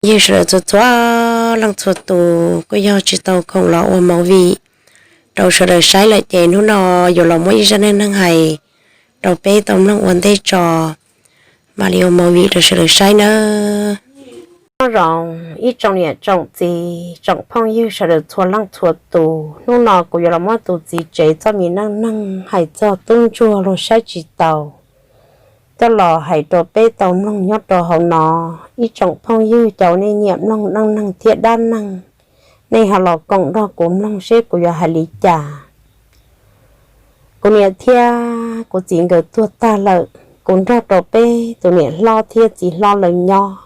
Yog sawv daws txhua txhua leej txhua tus kuj yog tsis tau khoom los ua movie rau sawv daws saib lawm ces hnub no yuav los muab ib zaj neej neeg hais rau peb tau mloog ua ntej tso, mam li ua movie rau sawv daws saib nawb. Nyob zoo ib tsoom niam tsoom txiv tsoom phooj ywg sawv daws txhua leej txhua tus, hnub no kuv yuav los muab tus txiv tsev txoj me neej neeg hais txog tub ntsuag luag saib tsis taus coj los hais rau peb tau mloog nyob rau hauv no. Ib tsoom phooj ywg cov uas nej nyiam mloog neej neeg thiab dab neeg, nej ho los koom nrog kuv mloog seb kuv yuav hais li cas. Kuv niam thiab kuv txiv nkawd tuag tag lawm, kuv nrog rau peb tus niam hlob thiab txiv hlob lawv nyob.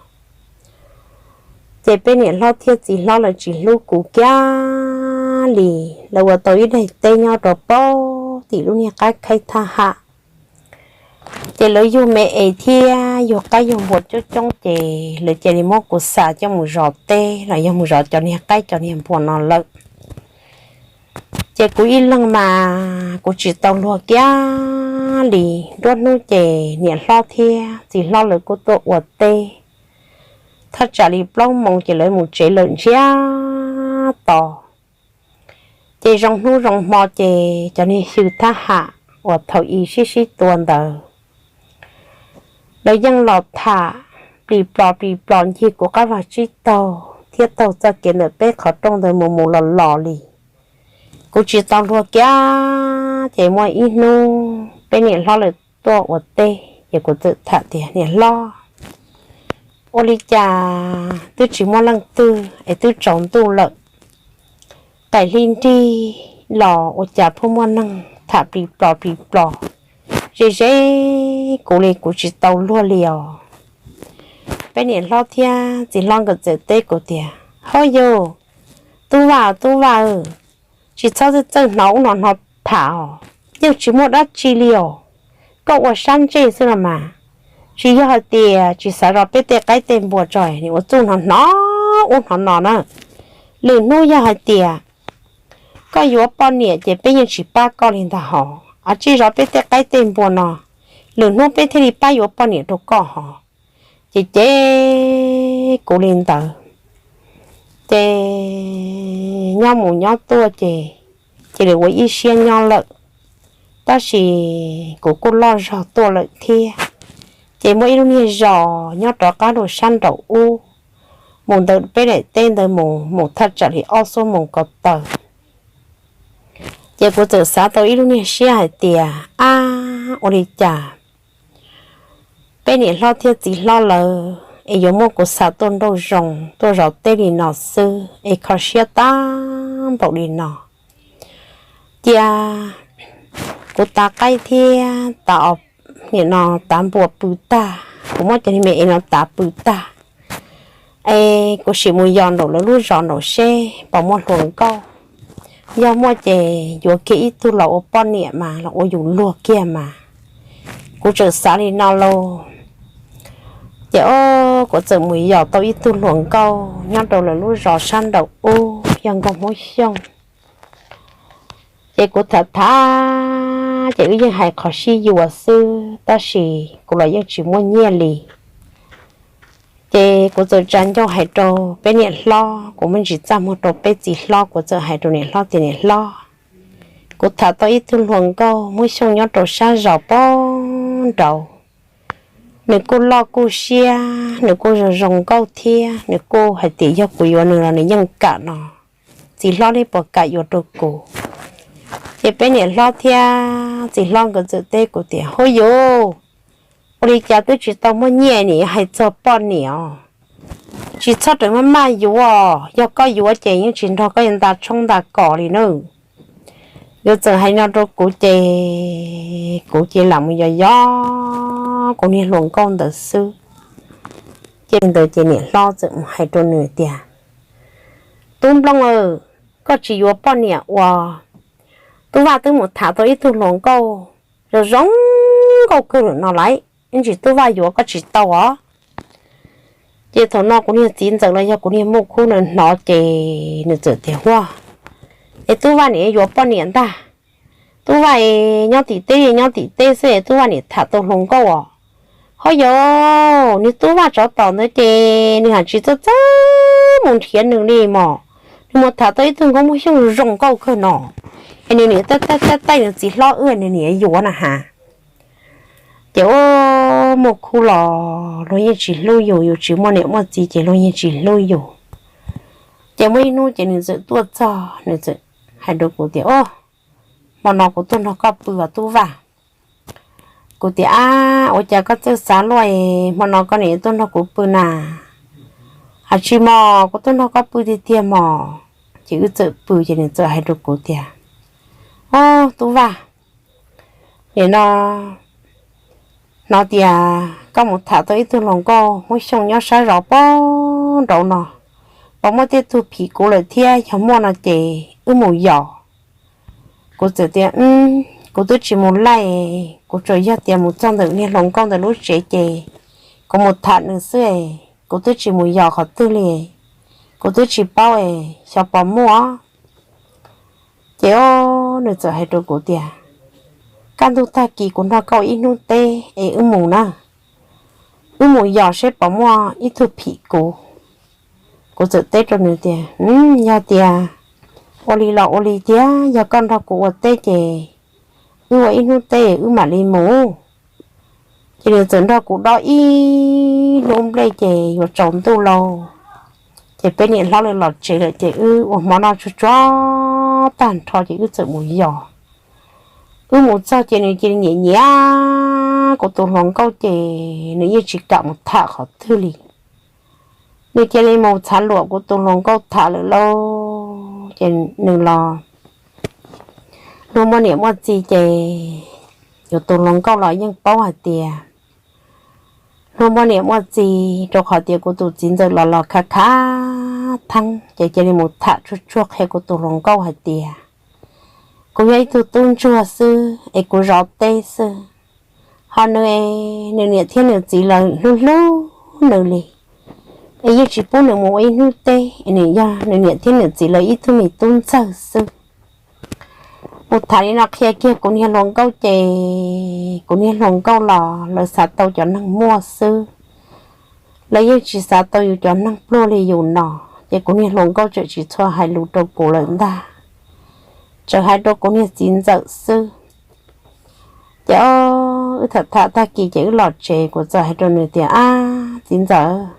Ces peb niam hlob thiab txiv hlob lawv tsis hlub kuv kiag li, lawv ua tau ib daim teb nyob rau pem tim lub niag qab khaib thab ham. Ces lawv yug me es thiab yug qaib yug npua coob coob ces lawv cia li muab kuv xa coj mus zov teb los yog mus zov cov niag qaib cov niag npua no lawm. Ces kuv ib leeg mas kuv tsis tau luag kiag li. Nruab hnub ces niam hlob thiab txiv hlob lawv kuj tuaj ua teb, thaj tsam li plaub moos ces lawv mus tsev lawm ntsiag to. Ces zoo hnub zoo hmo ces cov niag xyw thab ham uas thaum i sib sib tua ntawd, lawv yeej los tham plis plos plis plos ncig kuv qab vag tsib taug thiab taug txoj kev ntawm peb qhov rooj ntawd mus mus los los li. Kuv tsis tau luag kiag, ces muaj ib hnub peb niam hlob lawv tuaj ua teb ces kuv txawm tham tias, niam hlob, ua li cas twb tsis muaj leej twg es twb tsaus ntuj lawm, qaim hli nrig los ua cas pheej muaj neeg tham plis plos plis plos ze ze kuv li, kuv tsis tau luag li os. Peb niam hlob thiab txiv hlob nkawd txawm teb kuv tias, hov yus, tub Vaj, tub Vaj, tsis txhob txawj hnov ub no hnov tham os, yeej tsis muaj dab tsi li os. Koj ua sab ntsej xwb no mas, tsis yog hais tias tsis xav zov peb tej qaib tej npua tso, nim ua txuj hnov hnov ub hnov no na. Lwm hnub yog hais tias koj yuav poj niam ces peb yeej tsis pab koj li ntag hos, a tsis zov peb tej qaib tej npua no, lwm hnub peb thiaj li pab yuav poj niam rau koj hos. Ces cem kuv li ntawd, ces nyob mus nyob tuaj ces cia li ua ib siab nyob lawm. Tab sis kuv kuj loj zog tuaj lawm thiab. Ces muaj ib lub niag zos nyob rov qab rau sab nraum ub, mus ntawm peb daim teb ntawd mus mus thaj tsam li ob xuab moos ko taw. Ces kuv txawm xav tau ib lub niag siab hais tias, ab, ua li cas peb niam hlob thiab txiv hlob lawv es yuav muab kuv xa tuaj nrauj zoov tuaj zov teb li no xwb es kho siab tag npaum li no. Cia kuv tav qaib thiab tav, nim no tav npua pw tag, kuv muab cov niag me es no tav pw tag, es kuv sim mus yos nraum lawv lub zos nraum seb puas muaj hluas nkauj. Yog muaj ces yuav kiag ib tug los ua poj niam mas los ua yus luag kiag mas. Kuv txawm xav li no lauj. Ces o, kuv txawm mus yos tau ib tug hluas nkauj nyob rau lawv lub zos sab nraum ub yog nkauj Hmoob Xyooj. Ces kuv tham tham, ces wb yeej hais qhov sib yuav xwb, tab sis kuv los yeej tsis muaj nyiaj li. Ces kuv txawm tsa ncauj hais rau peb niam hlob, kuv muaj ntsis txaj muag rau peb txiv hlob, kuv txawm hais rau niam hlob tias, niam hlob, kuv tham tau ib tug hluas nkauj Hmoob Xyooj nyob rau sab zos pem nraud. Nws kuj loj kuj siab, nws kuj zoo zoo nkauj thiab, nws kuj hais tias yog kuv yuav nws los nws yeej kam no. Txiv hlob neb puas kam yuav rau kuv? Ces peb niam hlob thiab txiv hlob nkawd txawm teb kuv tias, hov yus, ua li cas twb tsis tau muaj nyiaj nim hais txog poj niam os? Tsis txhob rawm maj maj yuav, yog koj yuav ces yeej tsis nrog koj nta tshoob nta kos li na. Yuav txawm hais no rau kuv ces kuv cia li lam mus yos yos kuv niag hluas nkauj ntawd xwb. Ces li ntawd ces niam hlob txawm mus hais rau nws tias, tub Nplooj aw, koj tsis yuav poj niam uas tub Vaj twb mus tham tau ib tug hluas nkauj zoo zoo nkauj kawg lawm no lawm, ib tsam tub Vaj yuav koj tsis tau os. Ces thaum no kuv niag txiv ntxawm los yog kuv niag muam khub nws hnov ces nws txawm tias, huaj, es tub Vaj nim yuav poj niam ntag. Tub Vaj nyob tim teb nyob tim teb xwb es tub Vaj nim tham tau hluas nkauj os. Ob yos, nws tub Vaj tsov tom ntawd ces nws haj tsis txawj txawj mus nrhiav nws li mog. Nws mus tham tau ib tug nkauj muaj xyooj zoo nkauj kawg no, es nws niam taij taij taij nws txiv hlob wb nws niam yuav na has. Ces ua muaj khub los luag yeej tsis hlub yus, yus tsis muaj niam muaj txiv ces luag yeej tsis hlub yus. Ces muaj ib hnub ces nws txawm tuaj txog nws txawm hais rau kuv tias, Hmo no kuv tuaj nrog koj pw os tub Vaj. Kuv tias, Ab, ua cas koj txawj xav luaj es hmo no koj niam tuaj nrog kuv pw na? Hais tsis mog, kuv tuaj nrog koj pw tiag tiag mog. Ces wb txawm pw ces nws txawm hais rau kuv tias, Ob tub Vaj, nim no hnov tias koj mus tham tau ib tug hluas nkauj muaj xyooj nyob sab zos pog nraud no, puas muaj tej tug phim kuv lawm thiab? Yog muaj no ces wb mus yos. Kuv txawm tias, Kuv twb tsis mus laij, kuv tsuas yog tias mus txog ntawm niag hluas nkauj ntawd lub tsev ces kuv mus tham nws xwb, kuv twb tsis mus yos qhov twg li, kuv twb tsis paub es xyov puas muaj. Ces nws txawm hais rau kuv tias, Kaj ntug tag kis kuv nrog koj ib hnub teb es wb mus na, wb mus yos seb puas muaj ib tug phim kuv. Kuv txawm teb rau nws tias, Yog tias ua li los ua li tiag, yog koj nrog kuv ua teb ces wb ua ib hnub teb wb mam li mus. Ces nws txawm nrog kuv dob ib hnub nplej ces yuav tsaus ntuj lauj, ces peb niam hlob lawv los tsev lawm ces wb ua hmo noj tsuag tsuag tag nrho ces wb txawm mus yos. Wb mus txog ces nws cia li nyiam nyiam kuv tus hluas nkauj ces nws yeej tsis kam mus tham qhov twg li. Nws cia li mus txhav luam kuv tus hluas nkauj tham lawm lauj, ces nws los luag muaj niam muaj txiv ces yus tus hluas nkauj los yeej paub hais tias luag muaj niam muaj txiv, rau qhov tias kuv tus txiv ntxawm los los khav khav theeb ces cia li mus tham tsuag tsuag qhia kuv tus hluas nkauj hais tias kuv yog ib tug tub ntsuag xwb es kuv zov teb xwb. Ho nws, nws niam thiab nws txiv lawv hlub hlub nws li, es yeej tsis pub nws mus ua ib hnub teb, nws yog nws niam thiab nws txiv lawv ib tug me tub ntxawg xwb. Mus tham li no qhia kiag kuv niag hluas nkauj ces kuv niag hluas nkauj los lawv xav tau cov neeg muaj xwb, lawv yeej tsis xav tau yus cov neeg pluag li yus no. Ces kuv niag hluas nkauj tseem tsis txhua hais lus rau kuv lawm ntag, tseem hais rau kuv niag txiv ntxawm xwb. Ces wb tham tham tag kis ces wb los tsev, kuv txawm hais rau nws tias, Ab txiv ntxawm,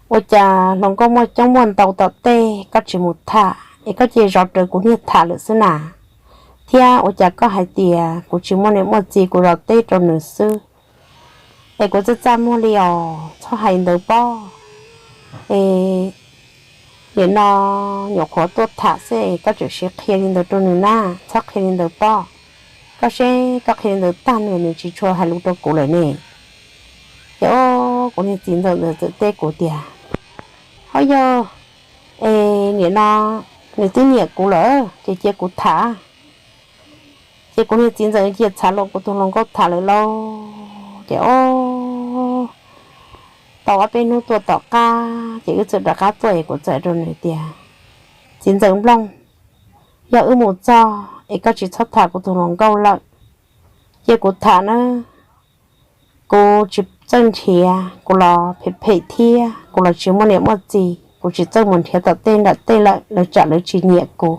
ua cas hluas nkauj muaj coob muaj ntau tom tej koj tsis mus tham es koj cia zov rawv kuv niag tham lawm xwb na? Thiab ua cas koj hais tias kuv tsis muaj niam muaj txiv kuv zov teb rau nws xwb, es kuv txaj txaj muag li os, txhob hais ntawd pob. Es nim no nyuam qhuav tuaj tham xwb es koj tseem siv qhia li ntawd rau nws na, txhob qhia li ntawd pob. Koj seb koj qhia li ntawd tag nws, nws tsis tshua hais lus rau kuv lawm ne. Ces kuv niag txiv ntxawm ntawd txawm teb kuv tias, Ho yog, es nim no nws twb nyiam kuv lawm ces cia kuv tham. Ces kuv niag txiv ntxawm cia txhav luam kuv tus hluas nkauj tham lawm lauj. Ces tau ob peb hnub tuaj tom qab ces wb txawm rov qab tuaj es kuv txawm rau nws tias, Txiv ntxawm Nplooj, yog wb mus txog es koj tsis txhob tham kuv tus hluas nkauj lawm, cia kuv tham na. Kuv tsis txawj nrhiav, kuv los phem phem thiab kuv los tsis muaj niam muaj txiv, kuv tsis txawj mus nrhiav tom tej nram tej lawm, lawv tsam lawv tsis nyiam kuv.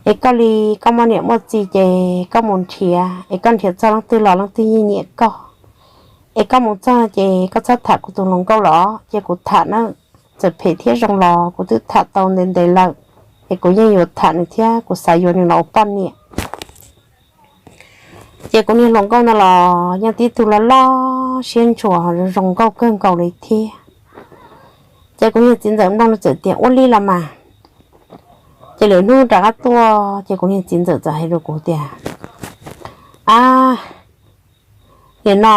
Es koj li koj muaj niam muaj txiv ces koj mus nrhiav, es koj nrhiav txog leej twg los leej twg yeej nyiam koj. Es koj mus txog ces koj txhob tham kuv tus hluas nkauj los cia kuv tham na. Txawm phem thiab zoo los kuv twb tham tau ntev ntev lawm, es kuv yeej yuav tham nws thiab kuv xav yuav nws los ua poj niam. Ces kuv niag hluas nkauj no los yeej tib tug loj loj siab ntsuas zoo nkauj kawg nkaus li thiab. Ces kuv niag txiv ntxawm Nplooj txawm tias, Ua li los mas. Ces lwm hnub rov qab tuaj ces kuv niag txiv ntxawm txawm hais rau kuv tias, Ab, nim no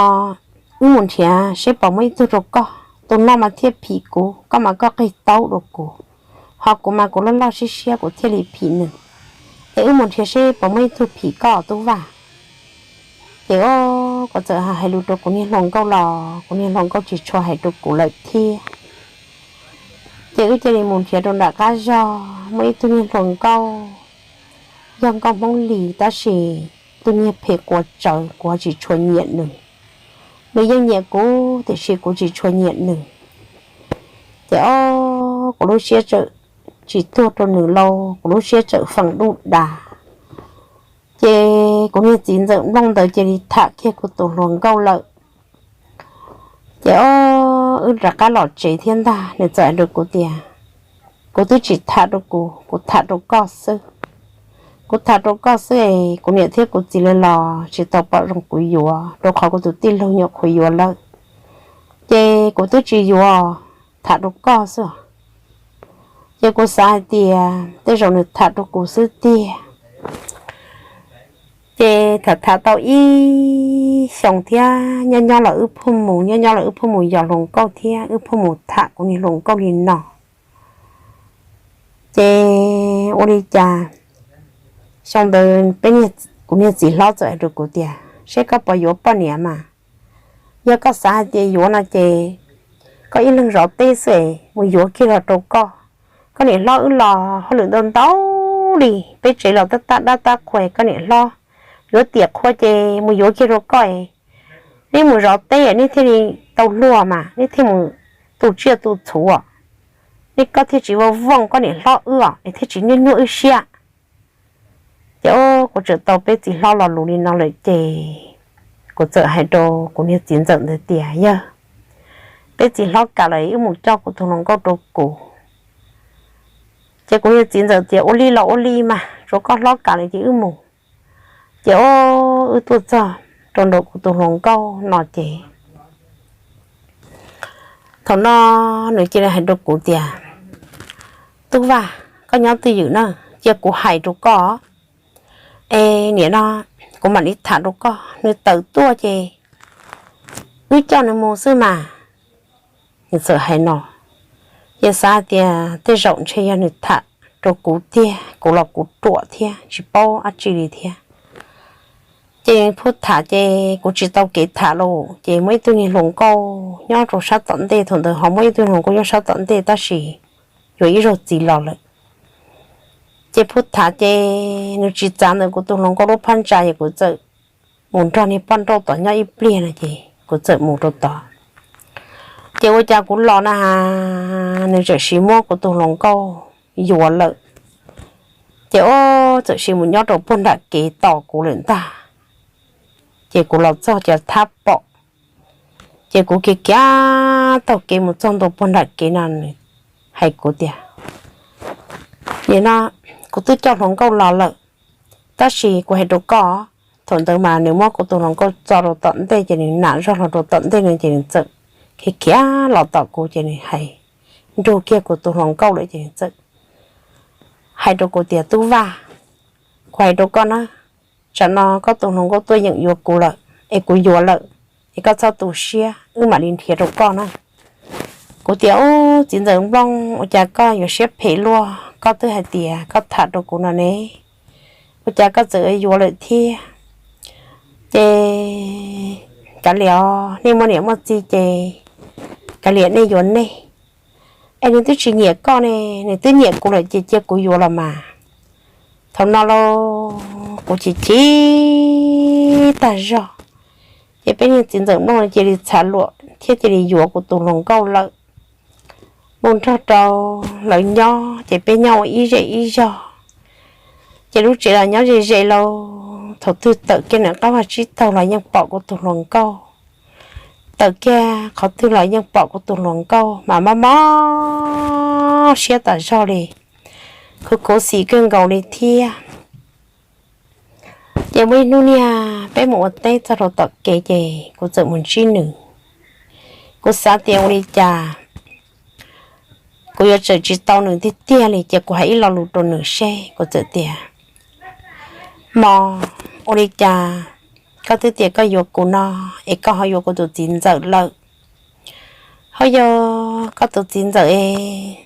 wb mus nrhiav seb puas muaj ib tug rau koj, tus no mas thiaj phim kuv, koj mas koj qig taub dua kuv, ho kuv mas kuv loj loj siab siab kuv thiaj li phim nws. Es wb mus nrhiav seb puas muaj ib tug phim koj tub Vaj. Ces kuv txawm hais lus rau kuv niag hluas nkauj los kuv niag hluas nkauj tsis tshua hais rau kuv lawm thiab. Ces wb cia li mus nrhiav rau nram qab zog, muaj ib tug niag hluas nkauj, yog nkauj Hmoob Lis tab sis tus niag phem quav tsawv, kuv tsis tshua nyiam nws. Nws yeej nyiam kuv tiam sis kuv tsis tshua nyiam nws. Ces ob, kuv lub siab txawm tsis tuag rau nws lauj, kuv lub siab txawm feem duj das. Ces kuv niag txiv ntxawm Nplooj ntawd cia li tham kiag kuv tus hluas nkauj lawm. Ces ob, wb rov qab los tsev thiab ntag, nws txawm hais rau kuv tias, kuv twb tsis tham rau kuv, kuv tham rau koj xwb. Kuv tham rau koj xwb es kuv niam thiab kuv txiv lawv los tsis tau pom zoo kuv yuav, rau qhov kuv tus tij laug nyuam qhuav yuav lawm. Ces kuv twb tsis yuav, tham rau koj xwb. Ces kuv xav hais tias tej zaum nws tham rau kuv xwb tiag. Ces tham tham tau ib xyoos thiab, nyob nyob los wb pheej mus, nyob nyob los wb pheej mus yos hluas nkauj thiab wb pheej mus tham kuv niag hluas nkauj li no. Ces ua li cas xyoo ntawd peb, kuv niag txiv hlob txawm hais rau kuv tias, seb koj puas yuav poj niam mas, yog koj xav hais tias yuav no ces koj ib leeg zov teb xwb es mus yuav kiag los rau koj. Koj niam hlob wb los hauj lwm ntau ntau li, peb tsev los tab tab dab tab qhua, koj niam hlob yuav tiam qhua ces mus yuav kiag rau koj es neb mus zov teb neb thiaj li tau luag mas neb thiaj mus tu tsiaj tu txhuv. Nej koj thiaj tsis vau vooj koj niam hlob wb es thiaj tsis nyuaj nyuaj wb siab. Ces kuv txawm tau peb txiv hlob lo lus li no lawm ces kuv txawm hais rau kuv niag txiv ntxawm ntawd tias, yog peb txiv hlob kam lawm wb mus coj kuv tus hluas nkauj rau kuv. Ces kuv niag txiv ntxawm tias, ua li los ua li mas, tsuav koj hlob kam lawm ces wb mus. Ces wb tuaj txog rau nraum kuv tus hluas nkauj no ces thaum no nws cia li hais rau kuv tias, Tub Vaj, koj nyob twj ywm na, cia kuv hais rau koj. Es nim no kuv mam li tham rau koj, nws tawm tuaj ces wb coj nws mus xwb mas. Nws txawm hais no, ces xav hais tias tej zaum ntshe yog nws tham rau kuv tiag, kuv los kuv ruam thiab tsis paub dab tsi li thiab. Ces pheej tham ces kuv tsis tau kev tham lawm ces muaj ib tug niag hluas nkauj nyob rau sab tom ntej, thaum ntawd ho muaj ib tug hluas nkauj nyob sab tom ntej tab sis yuav ib zaug txiv los lawm. Ces pheej tham ces nws tsis txav ntawm kuv tus hluas nkauj lub phab ntsa es kuv txawm mus nrog niag poj nrauj tom nyob ib pliag no ces kuv txawm mus rau tod. Ces ua cas kuv los na, nws txawm sis muab kuv tus hluas nkauj yuav lawm. Ces wb txawm sis mus nyob rau puag nram kev tos kuv lawm ntag. Ces kuv los txog ces thab pom, ces kuv khiav khiav taug kev mus txog ntua puag nram kev no nws hais kuv tias, nim no kuv twb coj hluas nkauj los lawm, tab sis kuv hais rau koj, thaum ntawd mas nws muab kuv tus hluas nkauj txo rau tom ntej ces nws nam zog los rau tom ntej no ces nws txawm khiav khiav los tom kuv ces nws hais nrug kiag kuv tus hluas nkauj lawm ces nws txawm hais rau kuv tias, Tub Vaj, kuv hais rau koj na, tsam no koj tus hluas nkauj tuaj yeem yuav kuv lawm es kuv yuav lawm, es koj txhob tu siab, wb mam li nrhiav rau koj na. Kuv tias, Ub, txiv ntxawm Nplooj, ua cas koj yuav siab phem luaj, koj twb hais tias koj tham rau kuv no ne, ua cas koj txawm yuav lawm thiab? Ces kav liam os, nej muaj niam muaj txiv ces kav liam nej yuav nej. Es nws twb tsis nyiam koj ne, nws twb nyiam kuv lawm ces cia kuv yuav los mas. Thaum no los kuv chim chim tag zog, ces peb niag txiv ntxawm Nplooj cia li txhav luam thiab cia li yuav kuv tus hluas nkauj lawm. Mus nrog rau lawv nyob ces peb nyob ua ib zej ib zog, ces lub tsev los nyob ze ze lauj. Thaum twg tawm kiag nram qab vaj tsib taug los yeej pom kuv tus hluas nkauj, tawm kiag qhov twg los yeej pom kuv tus hluas nkauj mas mob mob siab tas zog li, khuv khuv xim kawg nkaus li thiab. Ces muaj ib hnub niag peb mus ua teb txog rau tom kev ces kuv txawm mus ntsib nws. Kuv xav tias ua li cas kuv yuav tsawm tsis tau nws tiag tiag li ces kuv hais ib lo lus rau nws seb, kuv txawm tias, Mos, ua li cas koj twb tias koj yuav kuv no es koj ho yuav kuv tus txiv ntxawm lawm? Ho yog koj tus txiv ntxawm es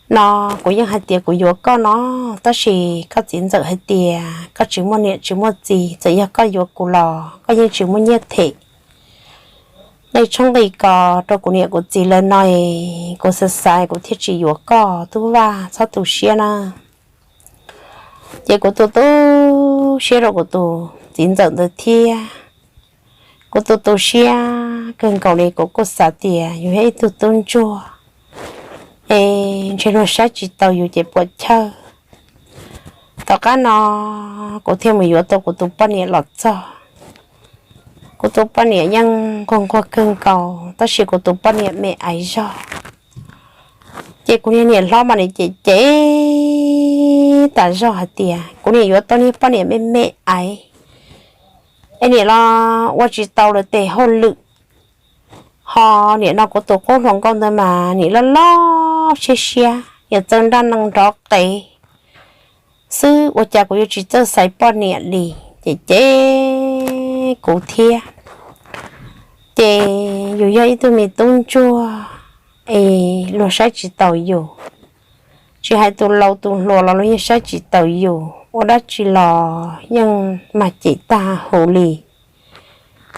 no, kuv yeej hais tias kuv yuav koj no, tab sis koj txiv ntxawm hais tias koj tsis muaj niam tsis muaj txiv, txawm yog koj yuav kuv los koj yeej tsis muaj nyiaj them nqi tshoob nqi kos rau kuv niam kuv txiv lawv no es kuv xav xav kuv thiaj tsis yuav koj, Tub Vaj, txhob tu siab na. Ces kuv tu tu siab rau kuv tus txiv ntxawm ntawd thiab. Kuv tu tu siab kawg nkaus li, kuv kuj xav tias yus yog ib tug tub ntsuag es ntshe luag saib tsis taus yus ces puas chawj. Tom qab no kuv thiaj mus yuav tau kuv tus poj niam los txog. Kuv tus poj niam yeej nquag nquag kawg nkaus, tab sis kuv tus poj niam me aiv zog. Ces kuv niag niam hlob mas niam cem cem tas zog hais tias kuv niam yuav tau niag poj niam me me aiv es niam los ua tsis tau lawv tes hauj lwm. Ho niam no kuv tus qub hluas nkauj ntawd mas niam loj loj siab siab, niam txawj nraj nees nrov qees xwb, ua cas kuv yuav tsis txawj xaiv poj niam li. Ces cem kuv thiab. Ces yus yog ib tug me tub ntsuag es luag saib tsis taus yus, tsis hais tus laus tus hluas los luag yeej saib tsis taus yus, ua dab tsi los yeej mag cem tag huv li.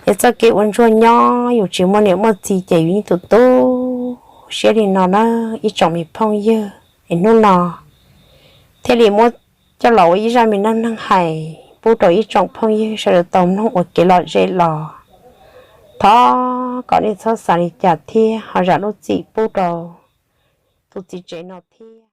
Es txoj kev ua ntsuag nyob yus tsis muaj niam muaj txiv ces yus yeej tu tu siab li no na ib tsoom me phooj ywg. Es hnub no thiaj li muab coj los ua ib zaj me neej neeg hais pub rau ib tsoom phooj ywg sawv daws tau mloog ua kev lom zem los. Thov kom nej txhob xav li cas thiab ho zam lub txim pub rau tus txiv tsev no thiab.